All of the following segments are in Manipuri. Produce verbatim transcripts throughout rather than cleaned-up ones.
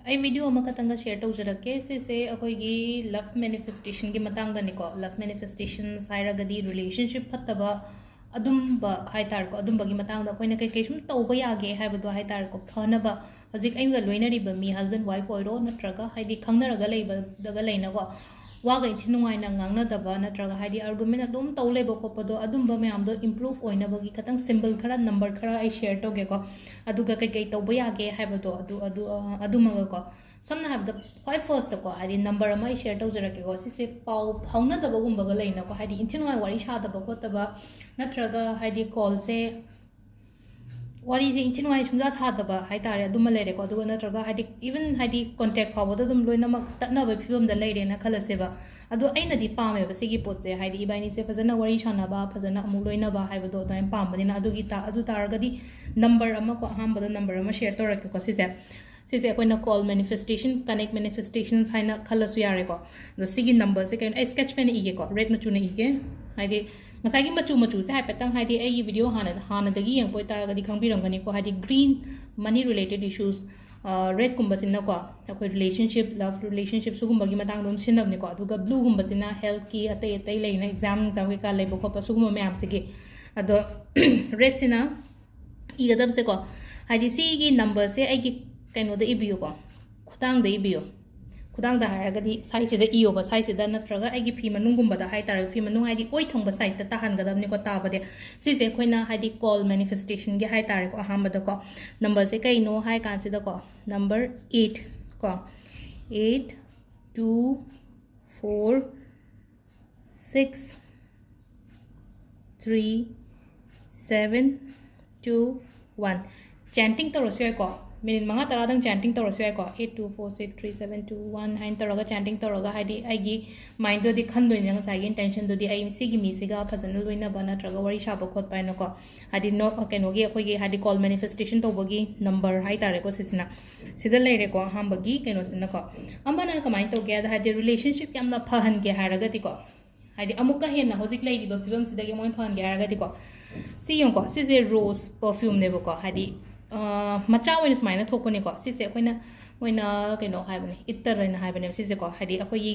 ꯑꯩ ꯚꯤꯗꯤꯑꯣ ꯑꯃꯈꯛꯇꯪꯒ ꯁꯤꯌꯔ ꯇꯧꯖꯔꯛꯀꯦ꯫ ꯁꯤꯁꯦ ꯑꯩꯈꯣꯏꯒꯤ ꯂꯚ ꯃꯦꯅꯤꯐꯦꯁꯇꯦꯁꯟꯒꯤ ꯃꯇꯥꯡꯗꯅꯤꯀꯣ꯫ ꯂꯚ ꯃꯦꯅꯤꯐꯦꯁꯇꯦꯁꯟꯁ ꯍꯥꯏꯔꯒꯗꯤ ꯔꯤꯂꯦꯁꯟꯁꯤꯞ ꯐꯠꯇꯕ ꯑꯗꯨꯝꯕ ꯍꯥꯏꯇꯥꯔꯦꯀꯣ, ꯑꯗꯨꯝꯕꯒꯤ ꯃꯇꯥꯡꯗ ꯑꯩꯈꯣꯏꯅ ꯀꯩꯀꯩ ꯁꯨꯝ ꯇꯧꯕ ꯌꯥꯒꯦ ꯍꯥꯏꯕꯗꯣ ꯍꯥꯏꯇꯥꯔꯦꯀꯣ, ꯐꯅꯕ꯫ ꯍꯧꯖꯤꯛ ꯑꯩꯒ ꯂꯣꯏꯅꯔꯤꯕ ꯃꯤ, ꯍꯁꯕꯦꯟ ꯋꯥꯏꯐ ꯑꯣꯏꯔꯣ, ꯅꯠꯇ꯭ꯔꯒ ꯍꯥꯏꯗꯤ ꯈꯪꯅꯔꯒ ꯂꯩꯕꯗꯒ ꯂꯩꯅꯀꯣ, ꯋꯥꯒ ꯏꯟꯊꯤ ꯅꯨꯡꯉꯥꯏꯅ ꯉꯥꯡꯅꯗꯕ, ꯅꯠꯇ꯭ꯔꯒ ꯍꯥꯏꯗꯤ ꯑꯥꯔꯒꯨꯃꯦꯟ ꯑꯗꯨꯝ ꯇꯧ ꯂꯩꯕ ꯈꯣꯠꯄꯗꯣ, ꯑꯗꯨꯝꯕ ꯃꯌꯥꯝꯗꯣ ꯏꯝꯄ꯭ꯔꯨꯚ ꯑꯣꯏꯅꯕꯒꯤ ꯈꯇꯪ ꯁꯤꯝꯕꯜ ꯈꯔ, ꯅꯝꯕꯔ ꯈꯔ ꯑꯩ ꯁꯤꯌꯔ ꯇꯧꯒꯦꯀꯣ꯫ ꯑꯗꯨꯒ ꯀꯩꯀꯩ ꯇꯧꯕ ꯌꯥꯒꯦ ꯍꯥꯏꯕꯗꯣ ꯑꯗꯨ, ꯑꯗꯨ, ꯑ, ꯑꯗꯨꯃꯒꯀꯣ꯫ ꯁꯝꯅ ꯍꯥꯏꯔꯕꯗ, ꯈ꯭ꯋꯥꯏ ꯐꯥꯔꯁꯇꯀꯣ, ꯍꯥꯏꯗꯤ ꯅꯝꯕꯔ ꯑꯃ ꯑꯩ ꯁꯤꯌꯔ ꯇꯧꯖꯔꯛꯀꯦꯀꯣ꯫ ꯁꯤꯁꯦ ꯄꯥꯎ ꯐꯥꯎꯅꯗꯕꯒꯨꯝꯕꯒ ꯂꯩꯅꯀꯣ, ꯍꯥꯏꯗꯤ ꯏꯟꯊꯤ ꯅꯨꯡꯉꯥꯏ ꯋꯥꯔꯤ ꯁꯥꯗꯕ ꯈꯣꯠꯇꯕ, ꯅꯠꯇ꯭ꯔꯒ ꯍꯥꯏꯗꯤ ꯀꯣꯜꯁꯦ, ꯋꯥꯔꯤꯁꯦ ꯏꯟꯊꯤ ꯅꯨꯡꯉꯥꯏ ꯁꯨꯡꯁꯥ ꯁꯥꯗꯕ ꯍꯥꯏꯇꯥꯔꯦ, ꯑꯗꯨꯃ ꯂꯩꯔꯦꯀꯣ꯫ ꯑꯗꯨꯒ ꯅꯠꯇ꯭ꯔꯒ ꯍꯥꯏꯗꯤ ꯏꯚꯟ ꯍꯥꯏꯗꯤ ꯀꯣꯟꯇꯦꯛ ꯐꯥꯎꯕꯗ ꯑꯗꯨꯝ ꯂꯣꯏꯅꯃꯛ ꯇꯠꯅꯕ ꯐꯤꯕꯝꯗ ꯂꯩꯔꯦꯅ ꯈꯜꯂꯁꯦꯕ꯫ ꯑꯗꯣ ꯑꯩꯅꯗꯤ ꯄꯥꯝꯃꯦꯕ ꯁꯤꯒꯤ ꯄꯣꯠꯁꯦ, ꯍꯥꯏꯗꯤ ꯏꯕꯥꯅꯤꯁꯦ ꯐꯖꯅ ꯋꯥꯔꯤ ꯁꯥꯟꯅꯕ, ꯐꯖꯅ ꯑꯃꯨꯛ ꯂꯣꯏꯅꯕ ꯍꯥꯏꯕꯗꯣ ꯑꯗꯨꯃꯥꯏꯅ ꯄꯥꯝꯕꯅꯤꯅ꯫ ꯑꯗꯨꯒꯤ ꯇꯥ-, ꯑꯗꯨ ꯇꯥꯔꯒꯗꯤ ꯅꯝꯕꯔ ꯑꯃꯀꯣ, ꯑꯍꯥꯟꯕꯗ ꯅꯝꯕꯔ ꯑꯃ ꯁꯤꯌꯔ ꯇꯧꯔꯛꯀꯦꯀꯣ꯫ ꯁꯤꯁꯦ, ꯁꯤꯁꯦ ꯑꯩꯈꯣꯏꯅ ꯀꯣꯜ ꯃꯦꯅꯤꯐꯦꯁꯇꯦꯁꯟ, ꯀꯅꯦꯛ ꯃꯦꯅꯤꯐꯦꯁꯇꯦꯁꯟꯁ ꯍꯥꯏꯅ ꯈꯜꯂꯁꯨ ꯌꯥꯔꯦꯀꯣ꯫ ꯑꯗꯣ ꯁꯤꯒꯤ ꯅꯝꯕꯔꯁꯦ ꯀꯩꯅꯣ, ꯑꯩ ꯁ꯭ꯀꯦꯠꯆ ꯄꯦꯟꯅ ꯏꯒꯦꯀꯣ, ꯔꯦꯗ ꯃꯆꯨꯅ ꯏꯒꯦ꯫ ꯍꯥꯏꯗꯤ ꯉꯁꯥꯏꯒꯤ ꯃꯆꯨ, ꯃꯆꯨꯁꯦ ꯍꯥꯏꯐꯦꯠꯇꯪ, ꯍꯥꯏꯗꯤ ꯑꯩꯒꯤ ꯚꯤꯗꯤꯑꯣ ꯍꯥꯟꯅ, ꯍꯥꯟꯅꯗꯒꯤ ꯌꯦꯡꯉꯛꯄ ꯑꯣꯏꯇꯥꯔꯒꯗꯤ ꯈꯪꯕꯤꯔꯝꯒꯅꯤꯀꯣ, ꯍꯥꯏꯗꯤ ꯒ꯭ꯔꯤꯟ, ꯃꯅꯤ ꯔꯤꯂꯦꯇꯦꯠ ꯏꯁꯨꯁ, ꯔꯦꯗꯀꯨꯝꯕꯁꯤꯅꯀꯣ ꯑꯩꯈꯣꯏ ꯔꯤꯂꯦꯁꯟꯁꯤꯞ, ꯂꯚ ꯔꯤꯂꯦꯁꯟꯁꯤꯞ ꯁꯤꯒꯨꯝꯕꯒꯤ ꯃꯇꯥꯡꯗ ꯑꯗꯨꯝ ꯁꯤꯖꯤꯟꯅꯕꯅꯤꯀꯣ꯫ ꯑꯗꯨꯒ ꯕ꯭ꯂꯨꯒꯨꯝꯕꯁꯤꯅ ꯍꯦꯜꯠꯀꯤ, ꯑꯇꯩ ꯑꯇꯩ ꯂꯩꯅ, ꯑꯦꯛꯖꯥꯝ, ꯑꯦꯛꯖꯥꯝ ꯀꯩꯀꯥ ꯂꯩꯕ ꯈꯣꯠꯄ ꯁꯤꯒꯨꯝꯕ ꯃꯌꯥꯝꯁꯤꯒꯤ꯫ ꯑꯗꯣ ꯔꯦꯗꯁꯤꯅ ꯏꯒꯗꯕꯁꯦꯀꯣ, ꯍꯥꯏꯗꯤ ꯁꯤꯒꯤ ꯅꯝꯕꯔꯁꯦ ꯑꯩꯒꯤ ꯀꯩꯅꯣꯗ ꯏꯕꯤꯌꯨꯀꯣ, ꯈꯨꯗꯥꯡꯗ ꯏꯕꯤꯌꯨ꯫ ꯈꯨꯗꯥꯡꯗ ꯍꯥꯏꯔꯒꯗꯤ ꯁꯥꯏꯁꯤꯗ ꯏꯌꯣꯕ, ꯁꯥꯏꯁꯤꯗ, ꯅꯠꯇ꯭ꯔꯒ ꯑꯩꯒꯤ ꯐꯤ ꯃꯅꯨꯡꯒꯨꯝꯕꯗ ꯍꯥꯏꯇꯥꯔꯦ, ꯐꯤ ꯃꯅꯨꯡ ꯍꯥꯏꯗꯤ ꯑꯣꯏ ꯊꯪꯕ ꯁꯥꯏꯗꯇ ꯇꯥꯍꯟꯒꯗꯕꯅꯤꯀꯣ ꯇꯥꯕꯗꯤ꯫ ꯁꯤꯁꯦ ꯑꯩꯈꯣꯏꯅ ꯍꯥꯏꯗꯤ ꯀꯣꯜ ꯃꯦꯅꯤꯐꯦꯁꯇꯦꯁꯟꯒꯤ ꯍꯥꯏꯇꯥꯔꯦꯀꯣ꯫ ꯑꯍꯥꯟꯕꯗꯀꯣ ꯅꯝꯕꯔꯁꯦ ꯀꯩꯅꯣ ꯍꯥꯏ ꯀꯥꯟꯁꯤꯗꯀꯣ, ꯅꯝꯕꯔ ꯑꯩꯠ ꯀꯣ, eight two four six three seven two one꯫ ꯆꯦꯟꯇꯤꯡ ꯇꯧꯔꯁꯨ ꯌꯥꯏꯀꯣ, ꯃꯤꯅꯤꯠ ꯃꯉꯥ ꯇꯔꯥꯗꯪ ꯆꯦꯟꯇꯤꯡ ꯇꯧꯔꯁꯨ ꯌꯥꯏꯀꯣ꯫ Eight two four six three seven two one ꯍꯥꯏꯅ ꯇꯧꯔꯒ ꯆꯦꯟꯇꯤꯡ ꯇꯧꯔꯒ, ꯍꯥꯏꯗꯤ ꯑꯩꯒꯤ ꯃꯥꯏꯟꯗꯨꯗꯤ ꯈꯟꯗꯣꯏꯅꯤꯅ, ꯉꯁꯥꯏꯒꯤ ꯏꯟꯇꯦꯟꯁꯟꯗꯨꯗꯤ ꯑꯩ ꯁꯤꯒꯤ ꯃꯤꯁꯤꯒ ꯐꯖꯅ ꯂꯣꯏꯅꯕ ꯅꯠꯇ꯭ꯔꯒ ꯋꯥꯔꯤ ꯁꯥꯕ ꯈꯣꯠꯄ ꯍꯥꯏꯅꯀꯣ, ꯍꯥꯏꯗꯤ ꯅꯣ-, ꯀꯩꯅꯣꯒꯤ, ꯑꯩꯈꯣꯏꯒꯤ ꯍꯥꯏꯗꯤ ꯀꯣꯜ ꯃꯦꯅꯤꯐꯦꯁꯇꯦꯁꯟ ꯇꯧꯕꯒꯤ ꯅꯝꯕꯔ ꯍꯥꯏꯇꯥꯔꯦꯀꯣ ꯁꯤꯁꯤꯅ꯫ ꯁꯤꯗ ꯂꯩꯔꯦꯀꯣ ꯑꯍꯥꯟꯕꯒꯤ ꯀꯩꯅꯣꯁꯤꯅꯀꯣ꯫ ꯑꯃꯅ ꯀꯃꯥꯏꯅ ꯇꯧꯒꯦ ꯍꯥꯏꯗ, ꯍꯥꯏꯗꯤ ꯔꯤꯂꯦꯁꯟꯁꯤꯞ ꯌꯥꯝꯅ ꯐꯍꯟꯒꯦ ꯍꯥꯏꯔꯒꯗꯤꯀꯣ, ꯍꯥꯏꯗꯤ ꯑꯃꯨꯛꯀ ꯍꯦꯟꯅ ꯍꯧꯖꯤꯛ ꯂꯩꯔꯤꯕ ꯐꯤꯕꯝꯁꯤꯗꯒꯤ ꯑꯃꯨꯛ ꯍꯦꯟꯅ ꯐꯍꯟꯒꯦ ꯍꯥꯏꯔꯒꯗꯤꯀꯣ, ꯁꯤ ꯌꯦꯡꯉꯨꯀꯣ, ꯁꯤꯁꯦ ꯔꯣꯁ ꯄꯔꯐ꯭ꯌꯨꯝꯅꯦꯕꯀꯣ, ꯍꯥꯏꯗꯤ ꯃꯆꯥ ꯑꯣꯏꯅ ꯁꯨꯃꯥꯏꯅ ꯊꯣꯛꯄꯅꯦꯀꯣ꯫ ꯁꯤꯁꯦ ꯑꯩꯈꯣꯏꯅ, ꯃꯣꯏꯅ ꯀꯩꯅꯣ ꯍꯥꯏꯕꯅꯦ, ꯏꯠꯇꯔ ꯍꯥꯏꯅ ꯍꯥꯏꯕꯅꯦꯕ ꯁꯤꯁꯦꯀꯣ꯫ ꯍꯥꯏꯗꯤ ꯑꯩꯈꯣꯏꯒꯤ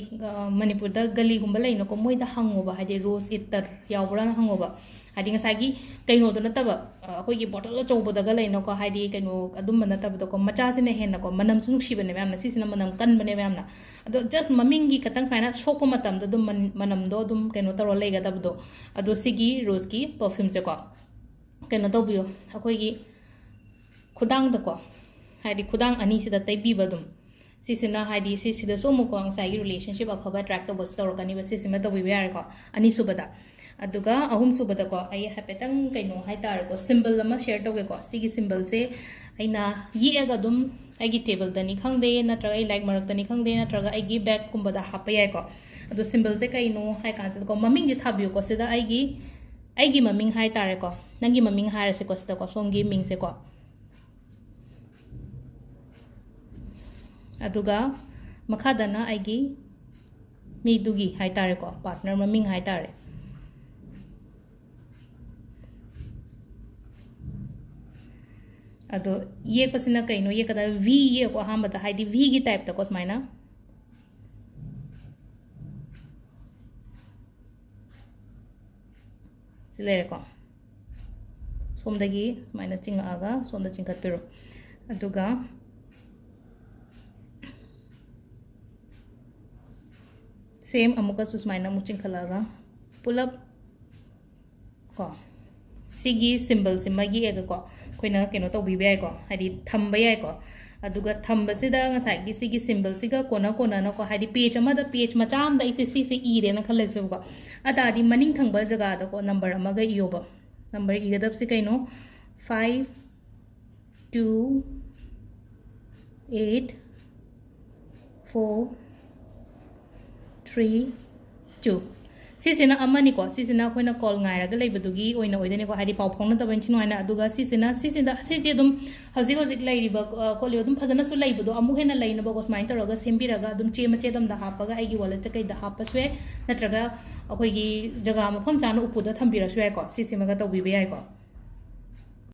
ꯃꯅꯤꯄꯨꯔꯗ ꯒꯂꯤꯒꯨꯝꯕ ꯂꯩꯅꯀꯣ, ꯃꯣꯏꯗ ꯍꯪꯉꯣꯕ, ꯍꯥꯏꯗꯤ ꯔꯣꯁ ꯏꯠꯇꯔ ꯌꯥꯎꯕ꯭ꯔꯥꯅ ꯍꯪꯉꯣꯕ꯫ ꯍꯥꯏꯗꯤ ꯉꯁꯥꯏꯒꯤ ꯀꯩꯅꯣꯗꯣ ꯅꯠꯇꯕ, ꯑꯩꯈꯣꯏꯒꯤ ꯕꯣꯇꯜ ꯑꯆꯧꯕꯗꯒ ꯂꯩꯅꯀꯣ, ꯍꯥꯏꯗꯤ ꯀꯩꯅꯣ ꯑꯗꯨꯝꯕ ꯅꯠꯇꯕꯗꯀꯣ, ꯃꯆꯥꯁꯤꯅ ꯍꯦꯟꯅꯀꯣ ꯃꯅꯝꯁꯨ ꯅꯨꯡꯁꯤꯕꯅꯦꯕ ꯌꯥꯝꯅ꯫ ꯁꯤꯁꯤꯅ ꯃꯅꯝ ꯀꯟꯕꯅꯦꯕ ꯌꯥꯝꯅ꯫ ꯑꯗꯣ just ꯃꯃꯤꯡꯒꯤ ꯈꯇꯪ ꯁꯨꯃꯥꯏꯅ ꯁꯣꯛꯄ ꯃꯇꯝꯗ ꯑꯗꯨꯝ ꯃꯅꯝꯗꯣ ꯑꯗꯨꯝ ꯀꯩꯅꯣ ꯇꯧꯔ ꯂꯩꯒꯗꯕꯗꯣ꯫ ꯑꯗꯣ ꯁꯤꯒꯤ ꯔꯣꯁꯀꯤ ꯄꯔꯐ꯭ꯌꯨꯝꯁꯦꯀꯣ, ꯀꯩꯅꯣ ꯇꯧꯕꯤꯌꯣ, ꯑꯩꯈꯣꯏꯒꯤ ꯈꯨꯗꯥꯡꯗꯀꯣ, ꯍꯥꯏꯗꯤ ꯈꯨꯗꯥꯡ ꯑꯅꯤꯁꯤꯗ ꯇꯩꯕꯤꯕ ꯑꯗꯨꯝ꯫ ꯁꯤꯁꯤꯅ ꯍꯥꯏꯗꯤ ꯁꯤꯁꯤꯗꯁꯨ ꯑꯃꯨꯛꯀꯣ ꯉꯁꯥꯏꯒꯤ relationship ꯑꯐꯕ attract ꯇꯧꯕꯁꯨ ꯇꯧꯔꯛꯀꯅꯤꯕ, ꯁꯤꯁꯤꯃ ꯇꯧꯕꯤꯕ ꯌꯥꯔꯦꯀꯣ꯫ ꯑꯅꯤꯁꯨꯕꯗ, ꯑꯗꯨꯒ ꯑꯍꯨꯝꯁꯨꯕꯗꯀꯣ, ꯑꯩ ꯍꯥꯏꯐꯦꯠꯇꯪ ꯀꯩꯅꯣ ꯍꯥꯏꯇꯥꯔꯦꯀꯣ, symbol ꯑꯃ share ꯇꯧꯒꯦꯀꯣ꯫ ꯁꯤꯒꯤ symbolꯁꯦ ꯑꯩꯅ ꯌꯦꯛꯑꯒ ꯑꯗꯨꯝ ꯑꯩꯒꯤ tableꯗꯅꯤ ꯈꯪꯗꯦ, ꯅꯠꯇ꯭ꯔꯒ ꯑꯩ ꯂꯥꯏꯔꯤꯛ ꯃꯔꯛꯇꯅꯤ ꯈꯪꯗꯦ, ꯅꯠꯇ꯭ꯔꯒ ꯑꯩꯒꯤ bagꯀꯨꯝꯕꯗ ꯍꯥꯞꯄ ꯌꯥꯏꯀꯣ꯫ ꯑꯗꯣ symbolꯁꯦ ꯀꯩꯅꯣ ꯍꯥꯏ ꯀꯥꯟꯁꯤꯗꯀꯣ, ꯃꯃꯤꯡꯁꯦ ꯊꯥꯕꯤꯌꯨꯀꯣ꯫ ꯁꯤꯗ ꯑꯩꯒꯤ, ꯑꯩꯒꯤ ꯃꯃꯤꯡ ꯍꯥꯏꯇꯥꯔꯦꯀꯣ, ꯅꯪꯒꯤ ꯃꯃꯤꯡ ꯍꯥꯏꯔꯁꯤꯀꯣ, ꯁꯤꯗꯀꯣ, ꯁꯣꯝꯒꯤ ꯃꯤꯡꯁꯦꯀꯣ꯫ ꯑꯗꯨꯒ ꯃꯈꯥꯗꯅ ꯑꯩꯒꯤ ꯃꯤꯗꯨꯒꯤ ꯍꯥꯏꯇꯥꯔꯦꯀꯣ, partner ꯃꯃꯤꯡ ꯍꯥꯏꯇꯥꯔꯦ꯫ ꯑꯗꯣ ꯌꯦꯛꯄꯁꯤꯅ ꯀꯩꯅꯣ ꯌꯦꯛꯀꯗꯕ? V ꯌꯦꯛꯑꯣ ꯑꯍꯥꯟꯕꯗ, ꯍꯥꯏꯗꯤ Vꯒꯤ typeꯇꯀꯣ ꯁꯨꯃꯥꯏꯅ꯫ ꯁꯤ ꯂꯩꯔꯦꯀꯣ꯫ ꯁꯣꯝꯗꯒꯤ ꯁꯨꯃꯥꯏꯅ ꯆꯤꯡꯉꯛꯑꯒ ꯁꯣꯝꯗ ꯆꯤꯡꯈꯠꯄꯤꯔꯣ꯫ ꯑꯗꯨꯒ same ꯑꯃꯨꯛꯀꯁꯨ ꯁꯨꯃꯥꯏꯅ ꯑꯃꯨꯛ ꯆꯤꯡꯈꯠꯂꯛꯑꯒ ꯄꯨꯂꯞ ꯀꯣ, ꯁꯤꯒꯤ symbolꯁꯤꯃ ꯌꯦꯛꯑꯒꯀꯣ ꯑꯩꯈꯣꯏꯅ ꯀꯩꯅꯣ ꯇꯧꯕꯤꯕ ꯌꯥꯏꯀꯣ, ꯍꯥꯏꯗꯤ ꯊꯝꯕ ꯌꯥꯏꯀꯣ꯫ ꯑꯗꯨꯒ ꯊꯝꯕꯁꯤꯗ ꯉꯁꯥꯏꯒꯤ ꯁꯤꯒꯤ symbolꯁꯤꯒ ꯀꯣꯟꯅ ꯀꯣꯟꯅꯅꯀꯣ, ꯍꯥꯏꯗꯤ page ꯑꯃꯗ, page ꯃꯆꯥ ꯑꯃꯗ ꯑꯩꯁꯦ ꯁꯤꯁꯦ ꯏꯔꯦꯅ ꯈꯜꯂꯁꯦꯕꯀꯣ꯫ ꯑꯗꯨ ꯇꯥꯔꯗꯤ ꯃꯅꯤꯡ ꯊꯪꯕ ꯖꯒꯥꯗꯀꯣ number ꯑꯃꯒ ꯏꯌꯣꯕ꯫ Number ꯏꯒꯗꯕꯁꯤ ꯀꯩꯅꯣ? Five, two, eight, four, three, two꯫ ꯁꯤꯁꯤꯅ ꯑꯃꯅꯤꯀꯣ, ꯁꯤꯁꯤꯅ ꯑꯩꯈꯣꯏꯅ call ꯉꯥꯏꯔꯒ ꯂꯩꯕꯗꯨꯒꯤ ꯑꯣꯏꯅ ꯑꯣꯏꯗꯣꯏꯅꯤꯀꯣ, ꯍꯥꯏꯗꯤ ꯄꯥꯎ ꯐꯥꯎꯅꯗꯕ ꯏꯟꯊꯤ ꯅꯨꯡꯉꯥꯏꯅ꯫ ꯑꯗꯨꯒ ꯁꯤꯁꯤꯅ, ꯁꯤꯁꯤꯗ, ꯁꯤꯁꯦ ꯑꯗꯨꯝ ꯍꯧꯖꯤꯛ ꯍꯧꯖꯤꯛ ꯂꯩꯔꯤꯕ, ꯑ, ꯈꯣꯠꯂꯤꯕ ꯑꯗꯨꯝ ꯐꯖꯅꯁꯨ ꯂꯩꯕꯗꯣ ꯑꯃꯨꯛ ꯍꯦꯟꯅ ꯂꯩꯅꯕꯀꯣ, ꯁꯨꯃꯥꯏꯅ ꯇꯧꯔꯒ ꯁꯦꯝꯕꯤꯔꯒ ꯑꯗꯨꯝ ꯆꯦ ꯃꯆꯦꯠ ꯑꯃꯗ ꯍꯥꯞꯄꯒ ꯑꯩꯒꯤ walletꯇ ꯀꯩꯗ ꯍꯥꯞꯄꯁꯨ ꯌꯥꯏ, ꯅꯠꯇ꯭ꯔꯒ ꯑꯩꯈꯣꯏꯒꯤ ꯖꯒꯥ ꯃꯐꯝ ꯆꯥꯅ ꯎꯄꯨꯗ ꯊꯝꯕꯤꯔꯁꯨ ꯌꯥꯏꯀꯣ꯫ ꯁꯤꯁꯤꯃꯒ ꯇꯧꯕꯤꯕ ꯌꯥꯏꯀꯣ꯫